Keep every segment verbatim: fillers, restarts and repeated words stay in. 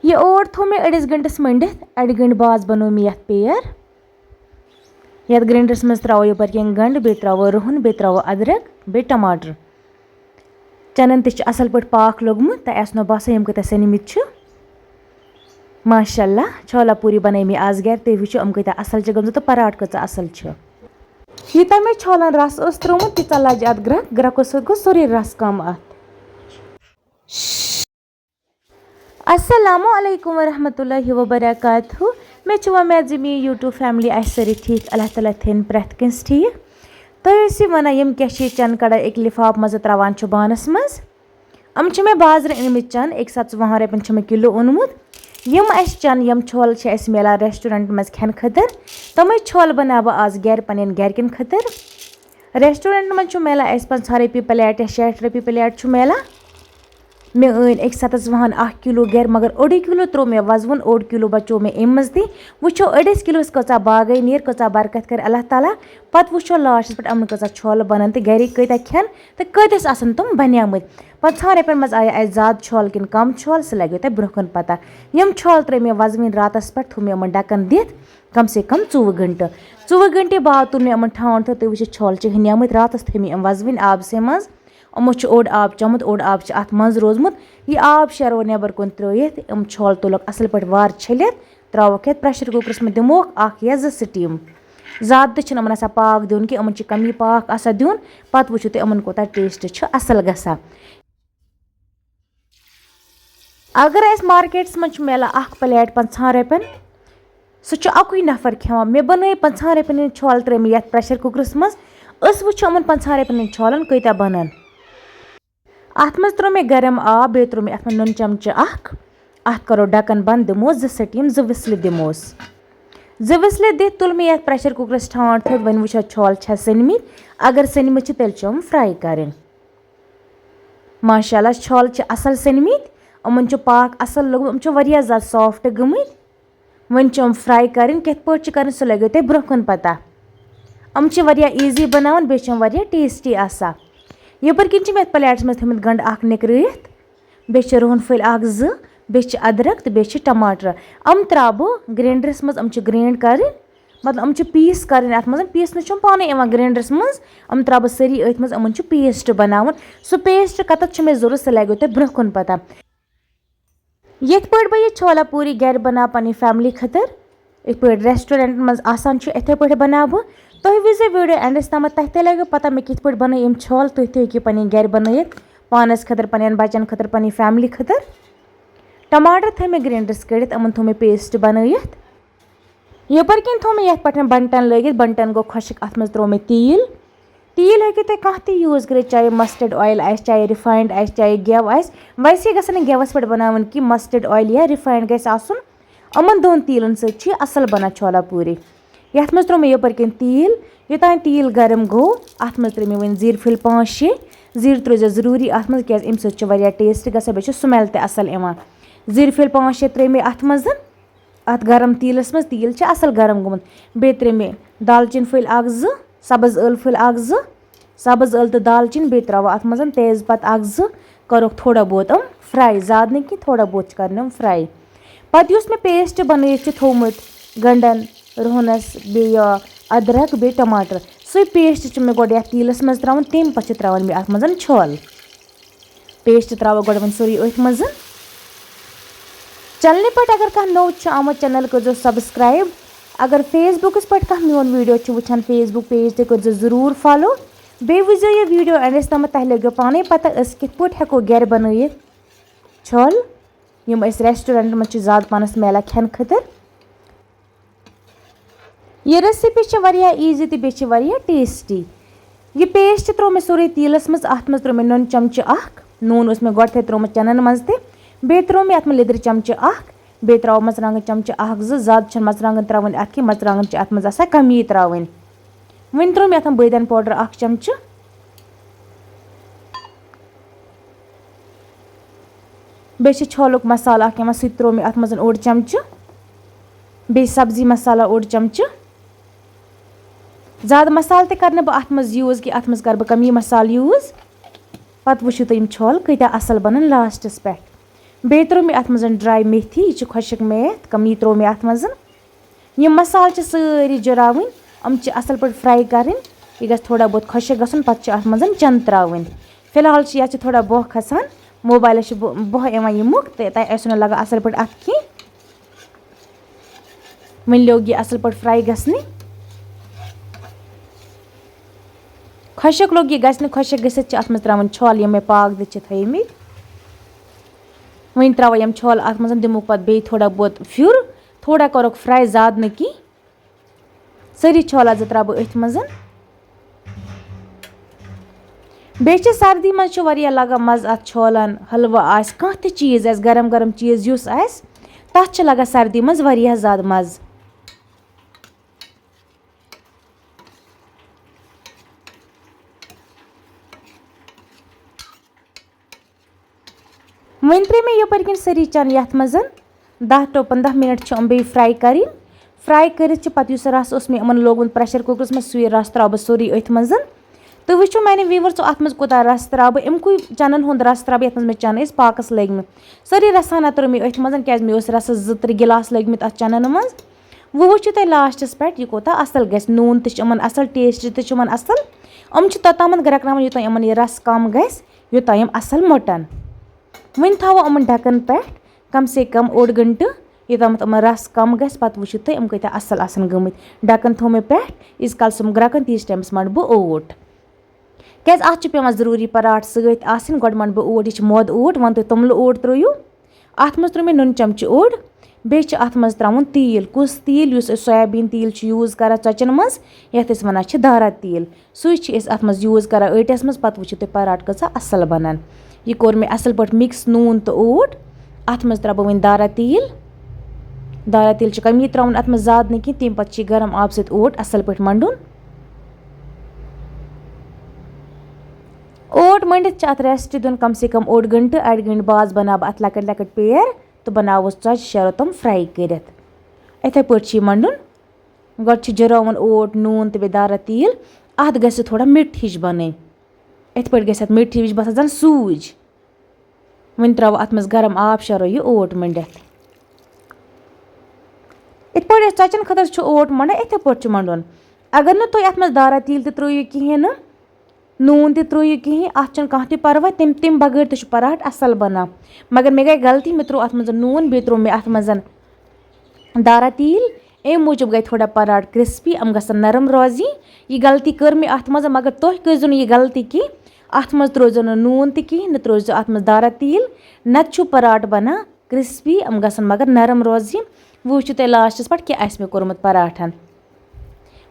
یہِ اوٹ تھوٚو مےٚ أڑِس گھنٹَس مٔنڈِتھ، اَڑِ گھنٹہٕ بعد بَنوو مےٚ یَتھ پیر۔ یَتھ گرینڈرَس منٛز ترٛاوو یَپٲرۍ کِنۍ گَنٛڈٕ، بیٚیہِ ترٛاوو رُہُن، بیٚیہِ ترٛاوو اَدرَک، بیٚیہِ ٹماٹر۔ چَنَن تہِ چھِ اَصٕل پٲٹھۍ پاکھ لوٚگمُت، تۄہہِ آسہِ نو باسان یِم کۭتیٛاہ سٔنمٕتۍ چھِ۔ ماشاء اللہ، چھولا پوٗری بَنٲے مےٚ آز گَرِ، تُہۍ وٕچھِو یِم کۭتیٛاہ اَصٕل چھِ گٔمژٕ تہٕ پَراٹھ کۭژاہ اَصٕل چھِ۔ یوٗتاہ مےٚ چھولَن رَس اوس ترٛوومُت، تیٖژاہ لَجہِ اَتھ گرٛٮ۪کھ، گرٛٮ۪کھو سۭتۍ گوٚو سورُے رَس کَم اَتھ۔ السلام علیکم ورحمۃ اللہ وبرکاتہ۔ مےٚ چھِ وۄمید زِ میٛٲنۍ YouTube family آسہِ سٲری ٹھیٖک۔ اللہ تعالیٰ تھٲیِن پرٛٮ۪تھ کٲنٛسہِ ٹھیٖک۔ تُہۍ ٲسِو وَنان، یِم کیٛاہ چھِ یہِ چَنہٕ کَڑان أکۍ لِفاف منٛز تہٕ ترٛاوان چھِ بانَس منٛز؟ یِم چھِ مےٚ بازرٕ أنۍمٕتۍ چَنہٕ، أکِس ہَتھ ژۄوُہَن رۄپیَن چھِ مےٚ کِلوٗ اوٚنمُت۔ یِم اَسہِ چَنہٕ، یِم چھولہٕ چھِ اَسہِ میلان restaurant منٛز کھٮ۪نہٕ خٲطرٕ، تِمَے چھولہٕ بَناوٕ بہٕ آز گَرِ پنٛنٮ۪ن گَرِکٮ۪ن خٲطرٕ۔ Restaurant منٛز چھُ میلان اَسہِ پنٛژاہ رۄپیہِ plate یا شیٹھ رۄپیہِ plate چھُ میلان۔ مےٚ أنۍ أکِس ہَتَس وُہَن اَکھ کِلوٗ گَرِ، مگر اوٚڑُے کِلوٗ ترٛوو مےٚ وَزوُن، اوٚڑ کِلوٗ بَچوو مےٚ اَمہِ منٛز تہِ۔ وٕچھو أڑِس کِلوٗوَس کۭژاہ باغے نیرِ، کۭژاہ برکت کَرِ اللہ تعالیٰ۔ پَتہٕ وٕچھو lastس پٮ۪ٹھ یِمَن کۭژاہ چھولہٕ بَنَن تہٕ گَرِکۍ کۭتیٛاہ کھٮ۪ن تہٕ کۭتِس آسَن تِم بَنیمٕتۍ۔ پَنٛژاہَن رۄپیَن منٛز آیہِ اَسہِ زیادٕ چھولہٕ کِنہٕ کَم چھولہٕ، سُہ لَگیو تۄہہِ برٛونٛہہ کُن پَتہ۔ یِم چھولہٕ ترٛٲے مےٚ وَزوٕنۍ راتَس پٮ۪ٹھ، تھوٚو مےٚ یِمَن ڈَکَن دِتھ کَم سے کَم ژوٚوُہ گھنٹہٕ۔ ژوٚوُہ گھنٹہٕ بعد تُل مےٚ یِمَن ٹھانٛڈ تہٕ تُہۍ وٕچھِو، چھولہٕ چھِ ہُنیمٕتۍ۔ راتَس تھٲے مےٚ یِم وَزوٕنۍ آبسٕے منٛز۔ یِمو چھُ اوٚڑ آب چوٚمُت، اوٚڑ آب چھُ اَتھ منٛز روٗدمُت۔ یہِ آب شیرو نٮ۪بر کُن ترٲوِتھ، یِم چھولہٕ تُلُکھ اَصٕل پٲٹھۍ وارٕ چھٔلِتھ، ترٛاوُکھ یَتھ pressure cookerس منٛز، دِموکھ اَکھ یا زٕ steam۔ زیادٕ تہِ چھِنہٕ یِمَن آسان پاکھ دیُن کینٛہہ، یِمَن چھُ کَمی پاکھ آسان دیُن۔ پَتہٕ وٕچھِو تُہۍ یِمَن کوٗتاہ taste چھُ اَصٕل گژھان۔ اگر اَسہِ marketس منٛز چھُ میلان اَکھ plate پنٛژاہَن رۄپیَن، سُہ چھُ اَکُے نفر کھٮ۪وان۔ مےٚ بَنٲے پنٛژاہَن رۄپیَن ہِنٛدۍ چھولہٕ، ترٛٲے مےٚ یَتھ pressure cookerس منٛز۔ أسۍ وٕچھو یِمَن پنٛژاہَن رۄپیَن ہِنٛدۍ چھولَن کۭتیٛاہ بَنَن۔ اَتھ منٛز ترٛوو مےٚ گرم آب، بیٚیہِ ترٛوو مےٚ اَتھ منٛز نُن چمچہٕ اَکھ۔ اَتھ کَرو ڈَکَن بنٛد، دِمو زٕ steam، زٕ وِسلہِ دِموس۔ زٕ وِسلہِ دِتھ تُل مےٚ یَتھ pressure cookerس ٹھانٛڈ تھوٚد۔ وۄنۍ وٕچھو چھولہٕ چھا سٔنمٕتۍ۔ اگر سٔنمٕتۍ چھِ، تیٚلہِ چھِ یِم fry کَرٕنۍ۔ ماشاء اللہ، چھولہٕ چھِ اَصٕل سٔنمٕتۍ۔ یِمَن چھُ پاکھ اَصٕل لوٚگمُت، یِم چھِ واریاہ زیادٕ soft گٔمٕتۍ۔ وۄنۍ چھِ یِم fry کَرٕنۍ، کِتھ پٲٹھۍ چھِ کَرٕنۍ، سُہ لَگیو تۄہہِ برٛونٛہہ کُن پَتہ۔ یِم چھِ واریاہ easy بَناوٕنۍ، بیٚیہِ چھِ یِم واریاہ tasty آسان۔ یَپٲرۍ کِنۍ چھِ مےٚ یَتھ plateس منٛز تھٲومٕتۍ گَنٛڈٕ اَکھ نِکرٲیِتھ، بیٚیہِ چھِ رُہَن پھٔلۍ اَکھ زٕ، بیٚیہِ چھِ اَدرَک تہٕ بیٚیہِ چھِ ٹماٹر۔ یِم ترٛاوٕ بہٕ grinderس منٛز، یِم چھِ grind کَرٕنۍ، مطلب، یِم چھِ piece کَرٕنۍ اَتھ منٛز۔ پیٖسنہٕ چھُم پانَے یِوان grinderس منٛز، یِم ترٛاوٕ بہٕ سٲری أتھۍ منٛز، یِمَن چھُ paste بَناوُن۔ سُہ paste کَتَتھ چھُ مےٚ ضوٚرَتھ، سُہ لَگیو تۄہہِ برٛونٛہہ کُن پَتہ۔ یِتھ پٲٹھۍ بہٕ یہِ چھولا پوٗری گَرِ بَناو پنٛنہِ family خٲطرٕ، یِتھ پٲٹھۍ restaurantن منٛز آسان چھُ، یِتھَے پٲٹھۍ بَناو بہٕ۔ تُہۍ وٕچھزیو video endس تامَتھ، تۄہہِ تہِ لَگیو پَتہ مےٚ کِتھ پٲٹھۍ بَنٲے یِم چھولہٕ۔ تُہۍ تہِ ہیٚکِو پنٕنۍ گَرِ بَنٲیِتھ، پانَس خٲطرٕ، پنٛنٮ۪ن بَچَن خٲطرٕ، پنٛنہِ family خٲطرٕ۔ ٹماٹر تھٲے مےٚ grinderس کٔڑِتھ، یِمَن تھوٚو مےٚ paste بَنٲیِتھ۔ یَپٲرۍ کِنۍ تھوٚو مےٚ یَتھ پٮ۪ٹھ بَنٹَن لٲگِتھ، بَنٹَن گوٚو خۄشٕک، اَتھ منٛز ترٛوو مےٚ تیٖل۔ تیٖل ہیٚکِو تُہۍ کانٛہہ تہِ use کٔرِتھ، چاہے mustard oil آسہِ، چاہے refined آسہِ، چاہے گٮ۪و آسہِ۔ ویسے گژھن نہٕ گٮ۪وَس پٮ۪ٹھ بَناوٕنۍ کینٛہہ، mustard oil یا refined گژھِ آسُن۔ یِمَن دۄن تیٖلَن سۭتۍ چھِ یہِ اَصٕل بَنان چھولا پوٗری۔ یَتھ منٛز ترٛوو مےٚ یَپٲرۍ کِنۍ تیٖل، یوٚتام تیٖل گرم گوٚو، اَتھ منٛز ترٛٲے مےٚ وۄنۍ زیٖر پھٔلۍ پانٛژھ شےٚ۔ زیٖر ترٛٲیزیو ضروٗری اَتھ منٛز، کیٛازِ اَمہِ سۭتۍ چھِ واریاہ taste گژھان، بیٚیہِ چھِ smell تہِ اَصٕل یِوان۔ زیٖر پھٔلۍ پانٛژھ شےٚ ترٛٲے مےٚ اَتھ منٛز۔ اَتھ گرم تیٖلَس منٛز، تیٖل چھِ اَصٕل گرم گوٚمُت۔ بیٚیہِ ترٛٲے مےٚ دالچیٖن پھٔلۍ اَکھ زٕ، سَبٕز ٲلہٕ پھٔلۍ اَکھ زٕ، سَبٕز ٲلہٕ تہٕ دالچیٖن، بیٚیہِ ترٛاوو اَتھ منٛز تیز پَتہٕ اَکھ زٕ، کَرُکھ تھوڑا بہت یِم fry، زیادٕ نہٕ کینٛہہ، تھوڑا بہت چھِ کَرٕنۍ یِم fry۔ پَتہٕ یُس مےٚ paste بَنٲیِتھ چھُ تھوٚومُت گَنٛڈَن، رُہنَس، بیٚیہِ یہِ اَدرَک، بیٚیہِ ٹماٹر، سُے paste چھُ مےٚ گۄڈٕ یَتھ تیٖلَس منٛز ترٛاوُن، تَمہِ پَتہٕ چھِ ترٛاوٕنۍ مےٚ اَتھ منٛز چھولہٕ۔ Paste ترٛاوو گۄڈٕ وۄنۍ سورُے أتھۍ منٛز۔ Channelہِ پٮ۪ٹھ اگر کانٛہہ نوٚو چھُ آمُت، channel کٔرۍزیو subscribe۔ اگر Facebookس پٮ۪ٹھ کانٛہہ میون video چھُ وٕچھان، Facebook page تہِ کٔرۍزیو ضروٗر follow۔ بیٚیہِ وٕچھزیو یہِ video endس تامَتھ، تۄہہِ لَگیو پانَے پَتہ أسۍ کِتھ پٲٹھۍ ہٮ۪کو گَرِ بَنٲیِتھ چھولہٕ، یِم أسۍ restaurantن منٛز چھِ زیادٕ پَہنَس میلان کھٮ۪نہٕ خٲطرٕ۔ یہِ recipe چھِ واریاہ easy تہٕ بیٚیہِ چھِ واریاہ tasty۔ یہِ paste ترٛوو مےٚ سورُے تیٖلَس منٛز، اَتھ منٛز ترٛوو مےٚ نُن چمچہٕ اَکھ، نوٗن اوس مےٚ گۄڈٕنٮ۪تھٕے ترٛوومُت چَنَن منٛز تہِ، بیٚیہِ ترٛوو مےٚ اَتھ منٛز لیٚدرِ چمچہٕ اَکھ، بیٚیہِ ترٛاوو مَرژٕوانٛگَن چمچہٕ اَکھ زٕ، زیادٕ چھِنہٕ مَرژٕوانٛگَن ترٛاوٕنۍ اَتھ کینٛہہ، مَرژٕوانٛگَن چھِ اَتھ منٛز آسان کَمی ترٛاوٕنۍ۔ وۄنۍ ترٛوو مےٚ اَتھ منٛز بٲدیان powder اَکھ چمچہٕ۔ بیٚیہِ چھِ چھولُک مسالہٕ اَکھ یِوان، سُہ تہِ ترٛوو مےٚ اَتھ منٛز اوٚڑ چمچہٕ۔ بیٚیہِ سبزی مسالہ اوٚڑ چمچہٕ۔ زیادٕ مسالہٕ تہِ کَرٕ نہٕ بہٕ اَتھ منٛز use کینٛہہ، اَتھ منٛز کَرٕ بہٕ کَم یہِ مسالہٕ use۔ پَتہٕ وٕچھِو تُہۍ یِم چھولہٕ کۭتیٛاہ اَصٕل بَنَن lastس پٮ۪ٹھ۔ بیٚیہِ ترٛوو مےٚ اَتھ منٛز ڈراے میتھی، یہِ چھِ خۄشٕک میتھ، کم یہِ ترٛوو مےٚ اَتھ منٛز۔ یِم مصالہٕ چھِ سٲری جُراوٕنۍ، یِم چھِ اَصٕل پٲٹھۍ fry کَرٕنۍ۔ یہِ گژھِ تھوڑا بہت خۄشٕک گژھُن، پَتہٕ چھِ اَتھ منٛز چَنٛد ترٛاوٕنۍ۔ فی الحال چھِ یَتھ چھِ تھوڑا بۄہ کھَسان، موبایلَس چھِ بۄ-، بۄہ یِوان ییٚمیُک، تہٕ تۄہہِ آسیو نہٕ لَگان اَصٕل پٲٹھۍ اَتھ کینٛہہ۔ وۄنۍ لوٚگ یہِ اَصٕل پٲٹھۍ fry گژھنہِ۔ خۄشٕک لوٚگ یہِ گژھنہِ، خۄشٕک گٔژھِتھ چھِ اَتھ منٛز ترٛاوٕنۍ چھۄل، یِم مےٚ پاکھ دِتھ چھِ تھٲیمٕتۍ۔ وۄنۍ ترٛاوو یِم چھۄل اَتھ منٛز، دِمو پَتہٕ بیٚیہِ تھوڑا بہت پھیُر، تھوڑا کَرُکھ fry، زیادٕ نہٕ کینٛہہ۔ سٲری چھۄلہٕ زٕ ترٛاوٕ بہٕ أتھۍ منٛز۔ بیٚیہِ چھِ سردی منٛز چھُ واریاہ لَگان مَزٕ اَتھ چھۄلَن، حلوٕ آسہِ، کانٛہہ تہِ چیٖز آسہِ، گرم گرم چیٖز یُس آسہِ، تَتھ چھِ لَگان سردی منٛز واریاہ زیادٕ مَزٕ۔ وۄنۍ ترٛٲے مےٚ یَپٲرۍ کِنۍ سٲری چَنہٕ یَتھ منٛز۔ دَہ to پنٛداہ مِنَٹ چھِ یِم بیٚیہِ fry کَرٕنۍ۔ Fry کٔرِتھ چھِ پَتہٕ یُس رَس اوس مےٚ یِمَن لوگمُت pressure cookerس منٛز، سُے رَس ترٛاوٕ بہٕ سورُے أتھۍ منٛز۔ تُہۍ وٕچھِو میٛانہِ viewers، اَتھ منٛز کوٗتاہ رَس ترٛاوٕ بہٕ، اَمہِ کُے چَنَن ہُنٛد رَس ترٛاوٕ بہٕ یَتھ منٛز مےٚ چَنہٕ ٲسۍ پاکَس لٲگمٕتۍ۔ سٲری رَس ہنا ترٛٲو مےٚ أتھۍ منٛز، کیٛازِ مےٚ اوس رَسَس زٕ ترٛےٚ گِلاس لٲگمٕتۍ اَتھ چَنَن منٛز۔ وۄنۍ وٕچھِو تُہۍ lastس پٮ۪ٹھ یہِ کوٗتاہ اَصٕل گژھِ، نوٗن تہِ چھُ یِمَن اَصٕل، taste تہِ چھُ یِمَن اَصٕل۔ یِم چھِ توٚتامَتھ گرٛٮ۪کناوٕنۍ، یوٚتام یِمَن یہِ رَس کَم گژھِ، یوٚتام یِم اَصٕل مۄٹَن۔ وۄنۍ تھاوو یِمَن ڈھَکَن پٮ۪ٹھ کم سے کم اوٚڑ گھنٹہٕ، یوٚتامَتھ یِمَن رَس کَم گژھِ۔ پَتہٕ وٕچھِو تُہۍ یِم کۭتیٛاہ اَصٕل آسَن گٔمٕتۍ۔ ڈھَکَن تھوٚو مےٚ پٮ۪ٹھ، ییٖتِس کالَس یِم گرٛٮ۪کَن، تیٖتِس ٹایمَس مَٹہٕ بہٕ اوٹ۔ کیٛازِ اَتھ چھُ پٮ۪وان ضروٗری پراٹھ سۭتۍ آسٕنۍ۔ گۄڈٕ وَنہٕ بہٕ اوٹ، یہِ چھِ مۄد اوٹ، وۄنۍ تُہۍ توٚملہٕ اوٹ ترٛٲیِو۔ اَتھ منٛز ترٛٲو مےٚ نُن چمچہٕ اوٚڑ۔ بیٚیہِ چھِ اَتھ منٛز ترٛاوُن تیٖل۔ کُس تیٖل؟ یُس أسۍ سویابیٖن تیٖل چھِ use کران ژۄچَن منٛز، یَتھ أسۍ وَنان چھِ دارا تیٖل، سُے چھِ أسۍ اَتھ منٛز use کران ٲٹِس منٛز۔ پَتہٕ وٕچھِو تُہۍ پراٹھ کۭژاہ اَصٕل بَنَن۔ یہِ کوٚر مےٚ اَصٕل پٲٹھۍ mix، نوٗن تہٕ اوٹ۔ اَتھ منٛز ترٛاوٕ بہٕ وۄنۍ دارا تیٖل۔ دارا تیٖل چھُ کمی ترٛاوُن اَتھ منٛز، زیادٕ نہٕ کینٛہہ، تَمہِ پَتہٕ چھُ یہِ گرم آبہٕ سۭتۍ اوٹ اَصٕل پٲٹھۍ مَنڈُن۔ اوٹ مٔنڈِتھ چھِ اَتھ rest دیُن کم سے کم اوٚڑ گھنٹہٕ، اَڑِ گھنٹہٕ بعد بَناوٕ بہٕ اَتھ لۄکٕٹۍ لۄکٕٹۍ پیر تہٕ بَناوَس ژۄچہِ، شیرو تِم fry کٔرِتھ۔ یِتھَے پٲٹھۍ چھُ یہِ مَنڈُن۔ گۄڈٕ چھُ جِرٕ وَن اوٹ، نوٗن تہٕ بیٚیہِ دارا تیٖل۔ اَتھ گژھِ تھوڑا مِٹھ ہِش بَنٕنۍ۔ یِتھ پٲٹھۍ گژھِ اَتھ مِٹھ ہِش باسان زَن سوٗجۍ۔ وۄنۍ ترٛاوو اَتھ منٛز گرم آب، شیرو یہِ اوٹ مٔنڈِتھ۔ یِتھ پٲٹھۍ أسۍ ژۄچَن خٲطرٕ چھُ اوٹ مَنڈان، یِتھَے پٲٹھۍ چھُ مَنڈُن۔ اگر نہٕ تُہۍ اَتھ منٛز دارا تیٖل تہِ ترٛٲیِو کِہیٖنۍ نہٕ، نوٗن تہِ ترٛٲیِو کِہیٖنۍ، اَتھ چھُنہٕ کانٛہہ تہِ پَرواے، تَمہِ، تَمہِ بغٲر تہِ چھُ پراٹھ اَصٕل بَنان۔ مگر مےٚ گٔے غلطی، مےٚ ترٛوو اَتھ منٛز نوٗن، بیٚیہِ ترٛوو مےٚ اَتھ منٛز دارا تیٖل، اَمہِ موٗجوٗب گٔے تھوڑا پراٹھ crispy، یِم گژھن نرم روزٕنۍ۔ یہِ غلطی کٔر مےٚ اَتھ منٛز، مگر تُہۍ کٔرۍزیو نہٕ یہِ غلطی کینٛہہ۔ اَتھ منٛز ترٛٲیزیو نہٕ نوٗن تہِ کِہیٖنۍ، نہ ترٛٲیزیو اَتھ منٛز دارا تیٖل، نَتہٕ چھُو پراٹھ بَنان crispy، یِم گژھن مگر نرم روزٕنۍ۔ وۄنۍ وٕچھِو تُہۍ lastس پٮ۪ٹھ کیٛاہ آسہِ مےٚ کوٚرمُت پراٹھن۔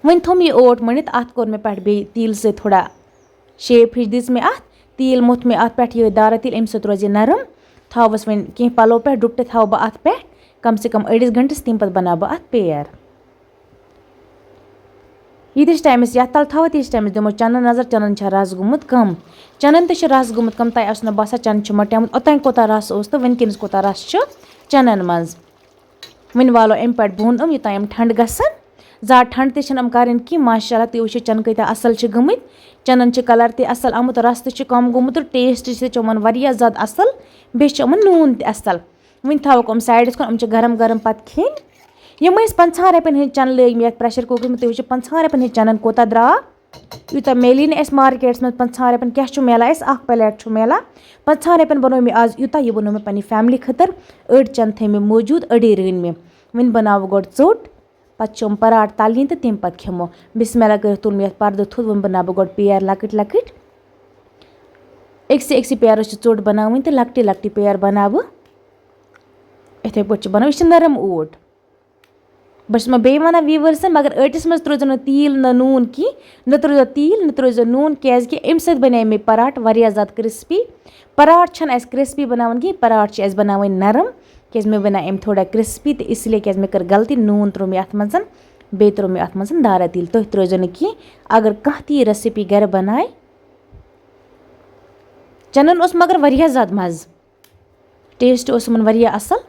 وۄنۍ تھوٚو مےٚ یہِ اوٹ مٔنِتھ، اَتھ کوٚر مےٚ پٮ۪ٹھ بیٚیہِ تیٖلہٕ سۭتۍ تھوڑا shape ہِش دِژ مےٚ اَتھ۔ تیٖل موٚتھ مےٚ اَتھ پٮ۪ٹھ یِہوٚے دارا تیٖل، اَمہِ سۭتۍ روزِ یہِ نرم۔ تھاوَس وۄنۍ کینٛہہ پَلو پٮ۪ٹھ، ڈُپٹہٕ تھاوٕ بہٕ اَتھ پٮ۪ٹھ کم سے کم أڑِس گھنٹَس، تَمہِ پَتہٕ بَناوٕ بہٕ اَتھ پیر۔ ییٖتِس ٹایمَس یَتھ تَل تھاوو، تیٖتِس ٹایمَس دِمو چَنَن نظر، چَنَن چھا رَس گوٚمُت کَم۔ چَنَن تہِ چھِ رَس گوٚمُت کَم، تۄہہِ آسہِ نہٕ باسان چَنہٕ چھِ مۄٹیمٕتۍ۔ اوٚتانۍ کوٗتاہ رَس اوس تہٕ وٕنکیٚنَس کوٗتاہ رَس چھُ چَنَن منٛز۔ وۄنۍ والو اَمہِ پٮ۪ٹھ بۄن یِم، یوٚتام یِم ٹھنٛڈٕ گژھن۔ زیادٕ ٹھنٛڈٕ تہِ چھِنہٕ یِم کَرٕنۍ کینٛہہ۔ ماشاء اللہ، تُہۍ وٕچھِو چَنہٕ کۭتیٛاہ اَصٕل چھِ گٔمٕتۍ۔ چَنَن چھِ colour تہِ اَصٕل آمُت، رَس تہِ چھُ کَم گوٚمُت تہٕ taste چھِ یِمَن واریاہ زیادٕ اَصٕل۔ بیٚیہِ چھِ یِمَن نوٗن تہِ اَصٕل۔ وۄنۍ تھاوَکھ یِم sideس کُن، یِم چھِ گرم گرم پَتہٕ کھیٚنۍ۔ یِم ٲسۍ پنٛژاہَن رۄپیَن ہِنٛدۍ چَنہٕ لٲگۍ مےٚ یَتھ pressure cookerس منٛز۔ تُہۍ وٕچھِو پنٛژاہَن رۄپیَن ہِنٛدۍ چَنَن کوٗتاہ درٛاو۔ یوٗتاہ میلی نہٕ اَسہِ marketس منٛز پنٛژاہَن رۄپیَن۔ کیٛاہ چھُ میلان اَسہِ؟ اَکھ plate چھُ میلان۔ پنٛژاہَن رۄپیَن بَنوو مےٚ آز یوٗتاہ، یہِ بَنوو مےٚ پنٛنہِ family خٲطرٕ۔ أڑۍ چَنہٕ تھٲے مےٚ موٗجوٗد، أڑے رٔنۍ مےٚ۔ وۄنۍ بَناوٕ گۄڈٕ ژوٚٹ، پَتہٕ چھِ یِم پراٹھ تَلٕنۍ تہٕ تَمہِ پَتہٕ کھٮ۪مو۔ بسم اللہ کٔرِتھ تُل مےٚ یَتھ پَردٕ تھوٚد، وۄنۍ بَناوٕ بہٕ گۄڈٕ پیر لۄکٕٹۍ لۄکٕٹۍ۔ أکسٕے أکسٕے پیرَس چھِ ژوٚٹ بَناوٕنۍ تہٕ لۄکٹی لۄکٹی پیر بَناوٕ بہٕ۔ یِتھَے پٲٹھۍ چھِ بَناوٕنۍ، یہِ چھِ نرم اوٹ۔ بہٕ چھَس مےٚ بیٚیہِ وَنان viewersن، مگر ٲٹِس منٛز ترٛٲیزیو نہٕ تیٖل نہ نوٗن کینٛہہ، نہ ترٛٲیزیو تیٖل، نہ ترٛٲیزیو نوٗن، کیٛازِکہِ اَمہِ سۭتۍ بَنے مےٚ پراٹھ واریاہ زیادٕ crispy۔ پراٹھ چھَنہٕ اَسہِ crispy بَناوٕنۍ کینٛہہ، پراٹھ چھِ اَسہِ بَناوٕنۍ نرم، کیٛازِ مےٚ بَناے أمۍ تھوڑا crispy، تہٕ اسی لیے کیٛازِ مےٚ کٔر غلطی، نوٗن ترٛوو مےٚ اَتھ منٛز، بیٚیہِ ترٛوو مےٚ اَتھ منٛز دارا تیٖل۔ تُہۍ ترٛٲیزیو نہٕ کینٛہہ۔ اگر کانٛہہ تہِ یہِ recipe گَرِ بَنایہِ، چَنَن اوس مگر واریاہ زیادٕ مَزٕ، taste اوس یِمَن واریاہ اَصٕل۔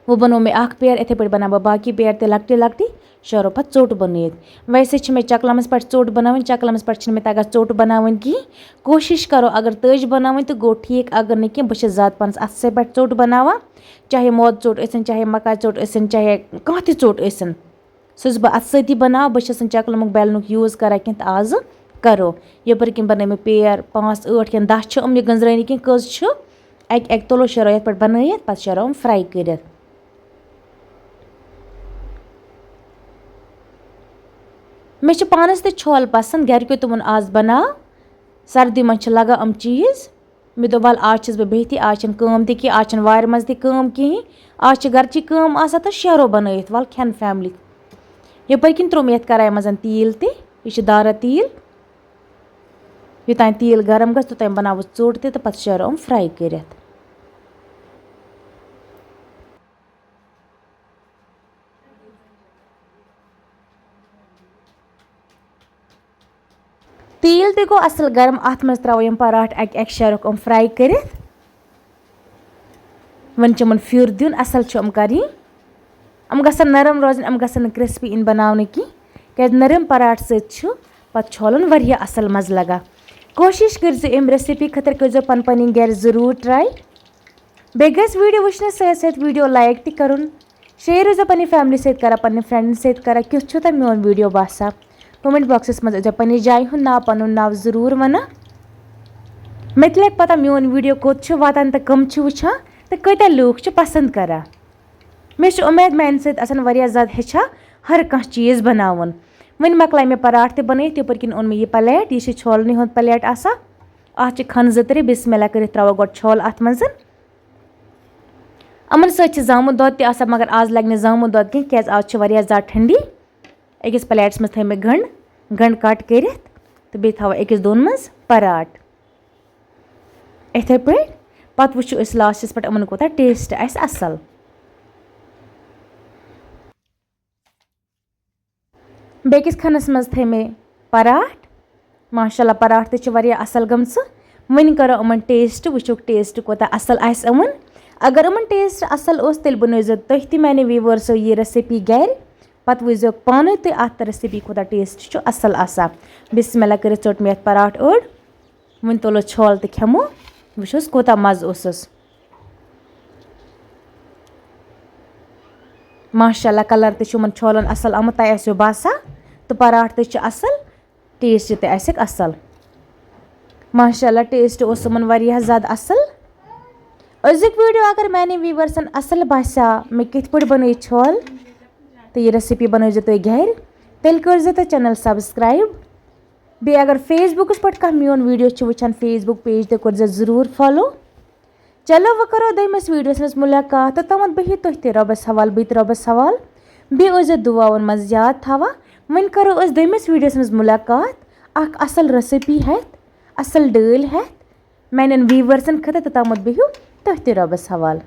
وۄنۍ بَنوو مےٚ اَکھ pair، یِتھَے پٲٹھۍ بَناوٕ بہٕ باقٕے pair تہِ لۄکٹی لۄکٹی، شیرو پَتہٕ ژوٚٹ بَنٲیِتھ۔ ویسے چھِ مےٚ چَکلَمَس پٮ۪ٹھ ژوٚٹ بَناوٕنۍ، چَکلَمَس پٮ۪ٹھ چھِنہٕ مےٚ تَگان ژوٚٹ بَناوٕنۍ کِہیٖنۍ۔ کوٗشِش کَرو، اگر تٔج بَناوٕنۍ تہٕ گوٚو ٹھیٖک، اگر نہٕ کینٛہہ، بہٕ چھَس زیادٕ پانَس اَتھٕ سۭتۍ پٮ۪ٹھ ژوٚٹ بَناوان، چاہے مٲدٕ ژوٚٹ ٲسِن، چاہے مَکاے ژوٚٹ ٲسِن، چاہے کانٛہہ تہِ ژوٚٹ ٲسِن۔ سُہ چھَس بہٕ اَتھٕ سۭتی بَناوان، بہٕ چھَس نہٕ چَکلَمُک بیلنُک use کَران کینٛہہ، تہٕ آزٕ کَرو۔ یَپٲرۍ کِنۍ بَنٲے مےٚ pair پانٛژھ، ٲٹھ کِنہٕ دَہ چھِ، یِم یہِ گٔنٛزرٲنی کِنۍ کٔژ چھِ، اَکہِ اَکہِ تُلو شیرو یَتھ پٮ۪ٹھ بَنٲیِتھ، پَتہٕ شیرو یِم fry کٔرِتھ۔ مےٚ چھِ پانَس تہِ چھولہٕ پَسنٛد، گَرِکیو تہِ ووٚن آز بَناو، سردی منٛز چھِ لَگان یِم چیٖز۔ مےٚ دوٚپ، وَلہٕ، آز چھَس بہٕ بِہتھٕے، آز چھَنہٕ کٲم تہِ کینٛہہ، آز چھَنہٕ وارِ منٛز تہِ کٲم کِہیٖنۍ، آز چھِ گَرچی کٲم آسان تہٕ شیرو بَنٲیِتھ، وَلہٕ کھٮ۪ن family۔ یَپٲرۍ کِنۍ ترٛوو مےٚ یَتھ کَرایہِ منٛز تیٖل تہِ، یہِ چھِ دارا تیٖل۔ یوٚتام تیٖل گرم گژھِ، توٚتام بَناوو ژوٚٹ تہِ تہٕ پَتہٕ شیرو یِم fry کٔرِتھ۔ تیٖل تہِ گوٚو اَصٕل گرم، اَتھ منٛز ترٛاوو یِم پراٹھ اَکہِ اَکہِ شیرُک یِم fry کٔرِتھ۔ وۄنۍ چھِ یِمَن پھیُر دیُن، اَصٕل چھِ یِم کَرٕنۍ۔ یِم گژھن نرم روزٕنۍ، یِم گژھن نہٕ crispy یِنۍ بَناونہٕ کینٛہہ، کیٛازِ نرم پراٹھ سۭتۍ چھُ پَتہٕ چھولَن واریاہ اَصٕل مَزٕ لَگان۔ کوٗشِش کٔرۍزیو اَمہِ recipe خٲطرٕ، کٔرۍزیو پَنہٕ پَنٕنۍ گَرِ ضروٗر try۔ بیٚیہِ گژھِ video وٕچھنَس سۭتۍ سۭتۍ video like تہِ کَرُن۔ Share ٲسۍزیو پنٛنہِ family سۭتۍ کران، پنٛنہِ friends سۭتۍ کران، کیُتھ چھُو تۄہہِ میون video باسان؟ Comment boxس منٛز ٲسۍزیو پنٛنہِ جایہِ ہُنٛد ناو، پَنُن ناو ضروٗر وَنان۔ مےٚ تہِ لَگہِ پَتہ میون video کوٚت چھُ واتان تہٕ کٕم چھِ وٕچھان تہٕ کۭتیٛاہ لوٗکھ چھِ پَسنٛد کران۔ مےٚ چھِ اُمید میٛانہِ سۭتۍ آسَن واریاہ زیادٕ ہیٚچھان ہر کانٛہہ چیٖز بَناوُن۔ وۄنۍ مۄکلایہِ مےٚ پراٹھ تہِ بَنٲیِتھ، یَپٲرۍ کِنۍ اوٚن مےٚ یہِ plate، یہِ چھِ چھولنٕے ہُنٛد plate آسان۔ اَتھ چھِ کھَنٛزٕ ترٛےٚ، بسم اللہ کٔرِتھ ترٛاوو گۄڈٕ چھولہٕ اَتھ منٛز۔ یِمَن سۭتۍ چھِ زامُت دۄد تہِ آسان، مگر آز لَگہِ نہٕ زامُت دۄد کینٛہہ، کیٛازِ آز چھِ واریاہ زیادٕ ٹھنٛڈی۔ أکِس plateس منٛز تھٲے مےٚ گَنٛڈ، گَنٛڈ cut کٔرِتھ، تہٕ بیٚیہِ تھاوو أکِس دۄن منٛز پراٹھ۔ یِتھَے پٲٹھۍ پَتہٕ وٕچھو أسۍ lastس پٮ۪ٹھ یِمَن کوٗتاہ taste آسہِ اَصٕل۔ بیٚکِس کھَنَس منٛز تھٲے مےٚ پراٹھ۔ ماشاء اللہ، پراٹھ تہِ چھِ واریاہ اَصٕل گٔمژٕ۔ وۄنۍ کَرو یِمَن taste، وٕچھوکھ taste کوٗتاہ اَصٕل آسہِ یِمَن۔ اگر یِمَن taste اَصٕل اوس، تیٚلہِ بَنٲیزیو تُہۍ تہِ میٛانہِ viewersو یہِ recipe گَرِ۔ پَتہٕ وٕچھزیو پانَے تُہۍ اَتھ recipe کوٗتاہ taste چھُ اَصٕل آسان۔ بسم اللہ کٔرِتھ ژوٚٹ مےٚ یَتھ پراٹھ اوٚڑ۔ وۄنۍ تُلو چھولہٕ تہٕ کھٮ۪مو، وٕچھوس کوٗتاہ مَزٕ اوسُس۔ ماشاء اللہ، colour تہِ چھُ یِمَن چھولَن اَصٕل آمُت، تۄہہِ آسیو باسان، تہٕ پراٹھ تہِ چھِ اَصٕل، taste تہِ آسٮ۪کھ اَصٕل۔ ماشاء اللہ، taste اوس یِمَن واریاہ زیادٕ اَصٕل۔ أزیُک video اگر میٛانٮ۪ن viewersن اَصٕل باسیٛو، مےٚ کِتھ پٲٹھۍ بَنٲے چھولہٕ تہٕ یہِ recipe بَنٲیزیو تُہۍ گَرِ، تیٚلہِ کٔرۍزیو تُہۍ channel subscribe۔ بیٚیہِ اگر Facebookس پٮ۪ٹھ کانٛہہ میون video چھُ وٕچھان، Facebook page تہِ کٔرۍزیو ضروٗر follow۔ چلو، وۄنۍ کرو دوٚیمِس videoس منٛز مُلاقات، توٚتامَتھ بِہِو تُہۍ تہِ رۄبَس حوال، بہٕ تہِ رۄبَس حوال۔ بیٚیہِ ٲسۍزیو دُعاوَن منٛز یاد تھاوان۔ وۄنۍ کرو أسۍ دوٚیمِس videoس منٛز مُلاقات، اَکھ اَصٕل recipe ہٮ۪تھ، اَصٕل ڈٲلۍ ہٮ۪تھ، میٛانٮ۪ن viewersن خٲطرٕ۔ توٚتامَتھ بِہِو تُہۍ تہِ رۄبَس حوال۔